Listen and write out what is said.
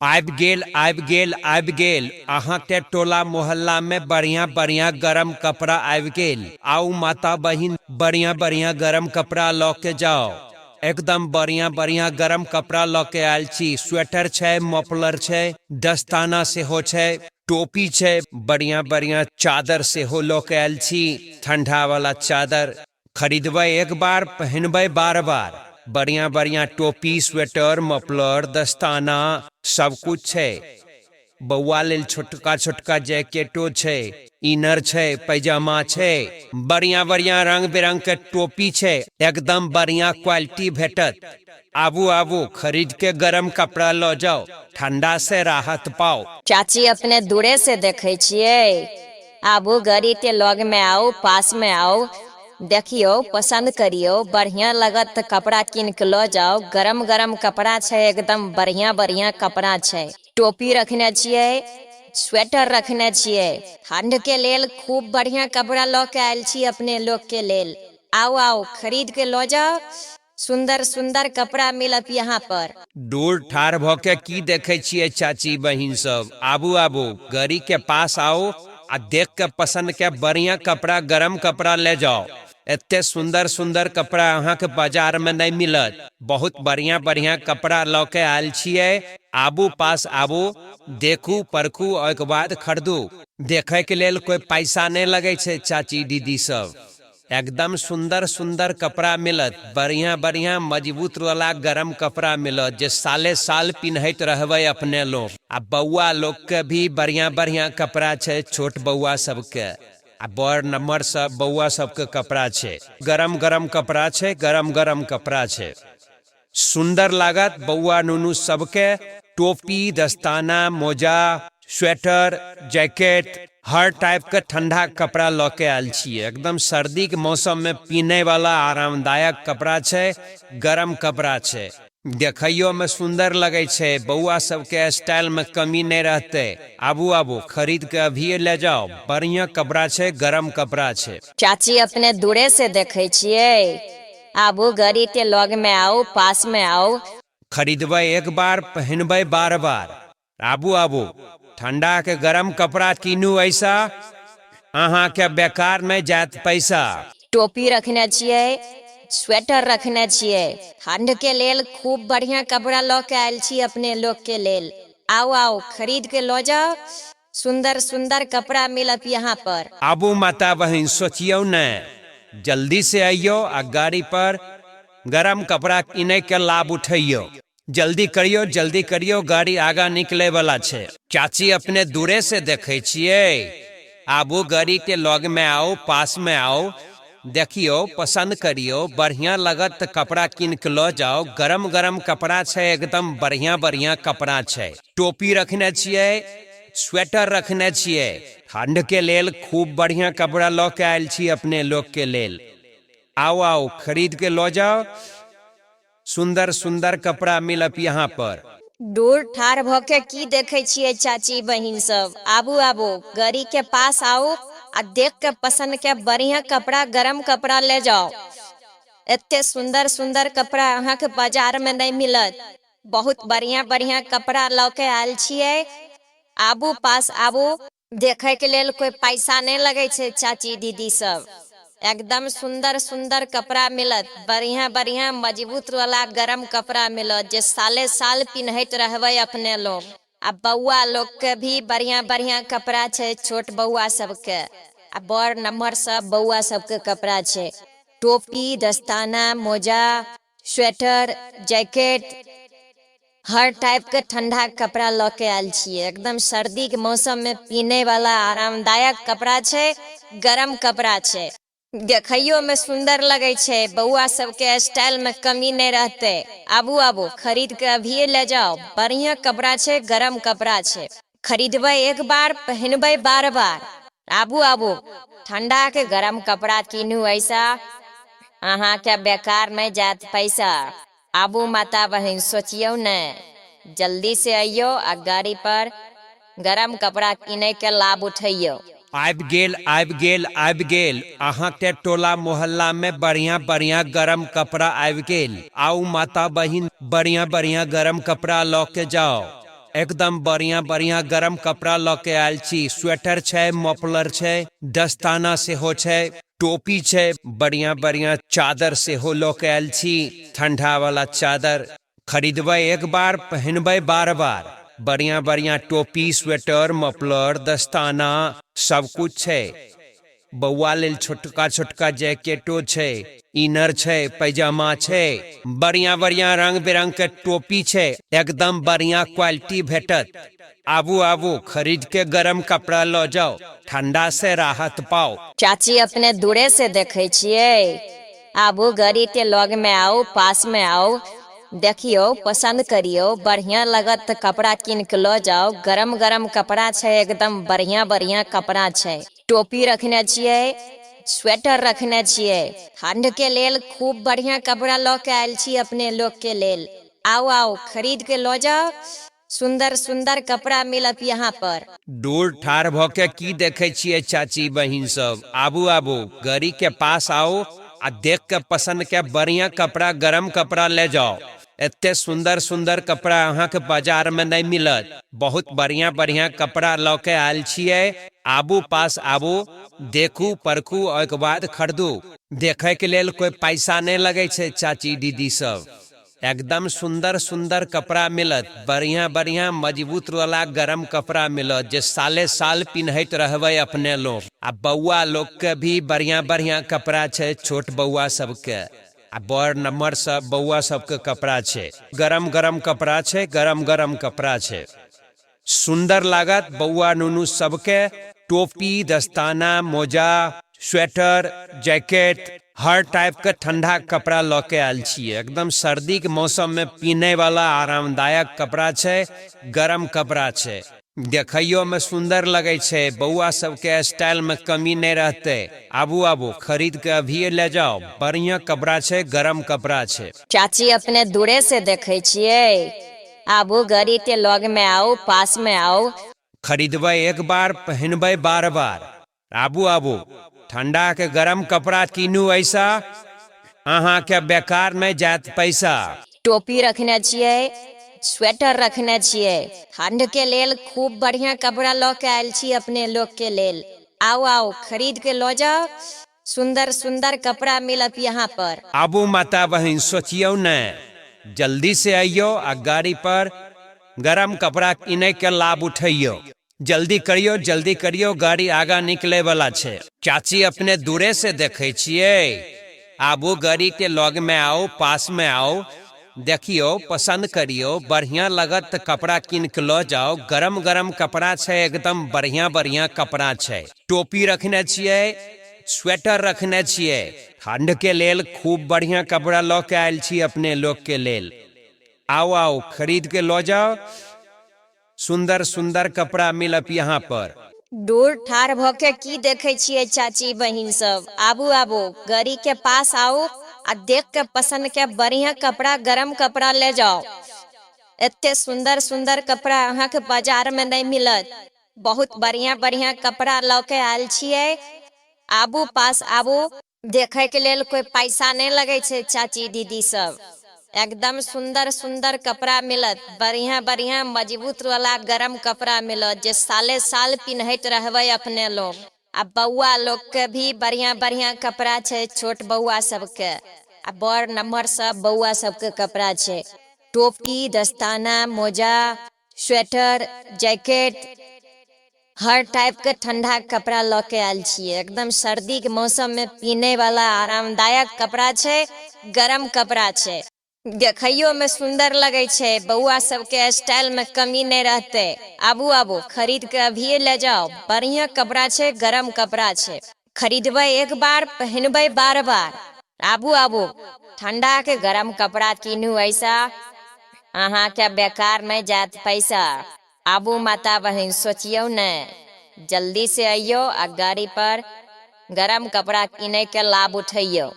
आबि गेल आबि गेल आबि गेल अहाँके टोला मोहल्ला में बढ़िया बढ़िया गरम कपड़ा आबि गेल। आउ माता बहिन बढ़िया बढ़िया गरम कपड़ा लऽ के जाओ। एकदम बढ़िया बढ़िया गरम कपड़ा लऽ के आयल छी। स्वेटर छै, मफलर छै, दस्ताना सेहो छै, टोपी छै, बढ़िया बढ़िया चादर सेहो लऽ के आयल छी। ठंडा वाला चादर खरीदबै एक बार पहिनबै बार बार। बढ़िया बढ़िया टोपी, स्वेटर, मफलर, दस्ताना सब कुछ छै। बौआ लेल छोटका छोटका जैकेटो छै, इनर छै, पैजामा छै, बढ़िया बढ़िया रंग बिरंग के टोपी छै। एकदम बढ़िया क्वालिटी भेटत। आबू आबू खरीद के गरम कपड़ा लऽ जाओ, ठंडा से राहत पाओ। चाची अपने दूरे से देखै छियै। आबू गाड़ी के लग में आउ, पास में आउ, देखियौ, पसंद करियौ, बढ़िया लगत तऽ कपड़ा कीन के लऽ जाउ। गरम गरम कपड़ा छै, एकदम बढ़िया बढ़िया कपड़ा छै। टोपी रखने छियै, स्वेटर रखने छियै। ठंड के लेल खूब बढ़िया कपड़ा लऽ के आयल छी अपने लोग के लेल। आउ आउ खरीद के लऽ जाउ, सुंदर सुंदर कपड़ा मिलत यहाँ पर। दूर ठाढ़ भऽ के की देखै छियै चाची बहिन सब? आबू आबू गाड़ी के पास आओ आ देख के पसंद के बढ़िया कपड़ा गरम कपड़ा ले जाओ। एते सुंदर सुंदर कपड़ा अहाँ के बाजार में नहीं मिलत। बहुत बढ़िया बढ़िया कपड़ा लऽ के आयल छियै। आबू पास आबू, देखू परखू ओहिके बाद खरीदू। देखे के लेल कोई पैसा नहीं लगै छै चाची दीदी सब। एकदम सुंदर सुंदर कपड़ा मिलत, बढ़िया बढ़िया मजबूत वाला गरम कपड़ा मिलत जे साले साल पिन्हैत रहबै अपने लोग। आ बौआ लोग के भी बढ़िया बढ़िया कपड़ा छै, छोट बौआ सबके आ बड़ नम्बर सब बौआ सबके कपड़ा छै। गरम गरम कपड़ा छै, गरम गरम कपड़ा छै, सुंदर लागत बौआ नुनू सबके। टोपी, दस्ताना, मोजा, स्वेटर, जैकेट, हर टाइप के ठंडा कपड़ा लऽ के आयल छियै। एकदम सर्दी के मौसम में पीने वाला आरामदायक कपड़ा छै, गरम कपड़ा छै, देखैयो में सुंदर लगै छै। बौआ सबके स्टाइल में कमी नहीं रहतै। आबू आबू खरीद के अभिये ले जाओ, बढ़िया कपड़ा छै, गरम कपड़ा छै। चाची अपने दूरे से देखै छियै। आबू गाड़ी के लग में आउ, पास में आउ। खरीदबै एक बार पहिनबै बार बार। आबू आबू ठंडा के गरम कपड़ा कीनू, ऐसा अहाँ के बेकार नहीं जात पैसा। टोपी रखने छियै, स्वेटर रखने छियै। ठंड के लेल खूब बढ़िया कपड़ा लऽ के आयल छी अपने लोग के लेल। आउ आउ खरीद के लऽ जाउ, सुंदर सुंदर कपड़ा मिलत यहाँ पर। आबू माता बहिन सोचियौ ने, जल्दी से अइयौ आ गाड़ी पर गरम कपड़ा किनै के लाभ उठैयौ। जल्दी करियौ जल्दी करियौ, गाड़ी आगा निकले वाला छै। चाची अपने दूरे से देखै छियै। आबू गाड़ी के लग में आओ, पास में आओ, देखियौ, पसंद करियौ, बढ़िया लगत तऽ कपड़ा कीन के लऽ जाओ। गरम गरम कपड़ा छै, एकदम बढ़िया बढ़िया कपड़ा छै। टोपी रखने छियै, स्वेटर रखने छियै। ठंड के लेल खूब बढ़िया कपड़ा लऽ के आयल छी अपने लोग के लेल। आउ आउ खरीद के लऽ जाओ, सुंदर सुंदर कपड़ा मिलत यहाँ पर। दूर ठाढ़ भऽ के की देखै छियै चाची बहिन सब? आबू आबू गाड़ी के पास आउ आ देख के पसंद के बढ़िया कपड़ा गरम कपड़ा ले जाओ। एते सुंदर सुंदर कपड़ा अहाँ के बाजार में नहीं मिलत। बहुत बढ़िया बढ़िया कपड़ा लऽ के आयल छियै। आबू पास आबू। देखै के लेल कोई पैसा नहीं लगै छै चाची दीदी सब। एकदम सुंदर सुंदर कपड़ा मिलत, बढ़िया बढ़िया मजबूत वाला गरम कपड़ा मिलत जे साले साल पिन्हैत रहबै अपने लोग। आ बौआ लोग के भी बढ़िया बढ़िया कपड़ा छै, छोट बौआ सबके आ बड़ नम्बर सब बौआ सबके कपड़ा छै। टोपी, दस्ताना, मोजा, स्वेटर, जैकेट, हर टाइप के ठंडा कपड़ा लऽ के आयल छियै। एकदम सर्दी के मौसम में पीने वाला आरामदायक कपड़ा छै, गरम कपड़ा छै, देखैयो में सुंदर लगै छै। बौआ सबके स्टाइल में कमी नहीं रहतै। आबू आबू खरीद के अभिये ले जाओ, बढ़िया कपड़ा छै, गरम कपड़ा छै। खरीदबै एक बार पहिनबै बार बार। आबू आबू ठंडा के गरम कपड़ा कीनू, ऐसा अहाँ के बेकार नहीं जात पैसा। आबू माता बहिन सोचियौ ने, जल्दी से अइयौ आ गाड़ी पर गरम कपड़ा किनै के लाभ उठैयौ। आबि गेल आबि गेल आबि गेल अहाँ के टोला मोहल्ला में बढ़िया बढ़िया गरम कपड़ा आबि गेल। आउ माता बहिन बढ़िया बढ़िया गरम कपड़ा लऽ के जाओ। एकदम बढ़िया बढ़िया गरम कपड़ा लऽ के आयल छी। स्वेटर छै, मफलर छै, दस्ताना सेहो छै, टोपी छै, बढ़िया बढ़िया चादर सेहो लऽ के आयल छी। ठंडा वाला चादर खरीदबै एक बार, पहिनबै बार बार। बढ़िया बढ़िया टोपी, स्वेटर, मफलर, दस्ताना सब कुछ छै। बौआ लेल छोटका छोटका जैकेटो छै, इनर छै, पैजामा छै, बढ़िया बढ़िया रंग बिरंग के टोपी छै। एकदम बढ़िया क्वालिटी भेटत। आबू आबू, खरीद के गरम कपड़ा लऽ जाओ, ठंडा से राहत पाओ। चाची अपने दूरे से देखै छियै। आबू गाड़ी के लग में आउ, पास में आउ, देखियौ, पसंद करियौ, बढ़िया लगत तऽ कपड़ा कीन के लऽ जाउ। गरम गरम कपड़ा छै, एकदम बढ़िया बढ़िया कपड़ा छै। टोपी रखने छियै, स्वेटर रखने छियै। ठंड के लेल खूब बढ़िया कपड़ा लऽ के आयल छी अपने लोग के लेल। आउ आउ, खरीद के लऽ जाउ। सुंदर सुंदर कपड़ा मिलत यहाँ पर। दूर ठाढ़ भऽ के की देखै छियै चाची बहिन सब? आबू आबू, गाड़ी के पास आउ आ देख के पसंद के बढ़िया कपड़ा, गरम कपड़ा ले जाओ। एते सुंदर सुंदर कपड़ा अहाँके बाजार में नहीं मिलत। बहुत बढ़िया बढ़िया कपड़ा लऽ के आयल छियै। आबू, पास आबू, देखू, परखू, ओहिके बाद खरीदू। देखै के लेल कोई पैसा नहीं लगै छै चाची दीदी सब। एकदम सुंदर सुंदर कपड़ा मिलत, बढ़िया बढ़िया मजबूत वाला गरम कपड़ा मिलत जे साले साल पिन्हैत रहबै अपने लोग। आ बौआ लोग के भी बढ़िया बढ़िया कपड़ा छै, छोट बौआ सबके आ बड़ नम्बर सब बौआ सबके कपड़ा छै। गरम गरम कपड़ा छै, गरम गरम कपड़ा छै, सुंदर लागत बौआ नुनू सबके। टोपी, दस्ताना, मोजा, स्वेटर, जैकेट, हर टाइप के ठंडा कपड़ा लऽ के आयल छियै। एकदम सर्दी के मौसम में पीने वाला आरामदायक कपड़ा छै, गरम कपड़ा छै, देखैयो में सुंदर लगै छै। बौआ सबके स्टाइल में कमी नहीं रहते। आबू आबू, खरीद के अभिये ले जाओ। बढ़िया कपड़ा छै, गरम कपड़ा छै। चाची अपने दूरे से देखै छियै। आबू गाड़ी के लग में आउ, पास में आउ। खरीदबै एक बार, पहिनबै बार बार। आबू आबू, ठंडा के गरम कपड़ा कीनू, ऐसा अहाँके बेकार नहीं जायत पैसा। टोपी रखने छियै, स्वेटर रखने छियै। ठंड के लेल खूब बढ़िया कपड़ा लऽ के आयल छी अपने लोग के लेल। आउ आउ, खरीद के लऽ जाउ। सुंदर सुंदर कपड़ा मिलत यहाँ पर। आबू माता बहिन, सोचियौ ने, जल्दी से अइयौ आ गाड़ी पर गरम कपड़ा किनै के लाभ उठैयौ। जल्दी करियौ, जल्दी करियौ, गाड़ी आगा निकले वाला छै। चाची अपने दूरे से देखै छियै। आबू गाड़ी के लग में आउ, पास में आउ, देखियौ, पसंद करियौ, बढ़िया लगत तऽ कपड़ा कीन के लऽ जाउ। गरम गरम कपड़ा छै, एकदम बढ़िया बढ़िया कपड़ा छै। टोपी रखने छियै, स्वेटर रखने छियै। ठंड के लेल खूब बढ़िया कपड़ा लऽ के आयल छी अपने लोग के लेल। आउ आउ, खरीद के लऽ जाउ। सुंदर सुंदर कपड़ा मिलत यहाँ पर। दूर ठाढ़ भऽ के की देखै छियै चाची बहिन सब? आबू आबू, गाड़ी के पास आउ आ देख के पसंद के बढ़िया कपड़ा, गरम कपड़ा ले जाओ। एते सुंदर सुंदर कपड़ा अहाँके बाजार में नहीं मिलत। बहुत बढ़िया बढ़िया कपड़ा लऽ के आयल छियै। आबू, पास आबू। देखै के लेल कोई पैसा नहीं लगै छै चाची दीदी सब। एकदम सुंदर सुंदर कपड़ा मिलत, बढ़िया बढ़िया मजबूत वाला गरम कपड़ा मिलत जे साले साल पिन्हैत रहबै अपने लोग। आ बौआ लोग के भी बढ़िया बढ़िया कपड़ा छै, छोट बौआ सबके आ बड़ नम्बर सब बौआ सबके कपड़ा छै। टोपी, दस्ताना, मोजा, स्वेटर, जैकेट, हर टाइप के ठंडा कपड़ा लऽ के आयल छियै। एकदम सर्दी के मौसम में पीने वाला आरामदायक कपड़ा छै, गरम कपड़ा छै, देखैयो में सुंदर लगै छै। बौआ सबके स्टाइल में कमी नहीं रहते। आबू आबू, खरीद के अभिये ले जाओ। बढ़िया कपड़ा छै, गरम कपड़ा छै। खरीदबै एक बार, पहिनबै बार बार। आबू आबू, ठंडा के गरम कपड़ा कीनू, ऐसा अहाँके बेकार नहीं जायत पैसा। आबू माता बहिन, सोचियौ ने, जल्दी से अइयौ आ गाड़ी पर गरम कपड़ा किनै के लाभ उठैयौ।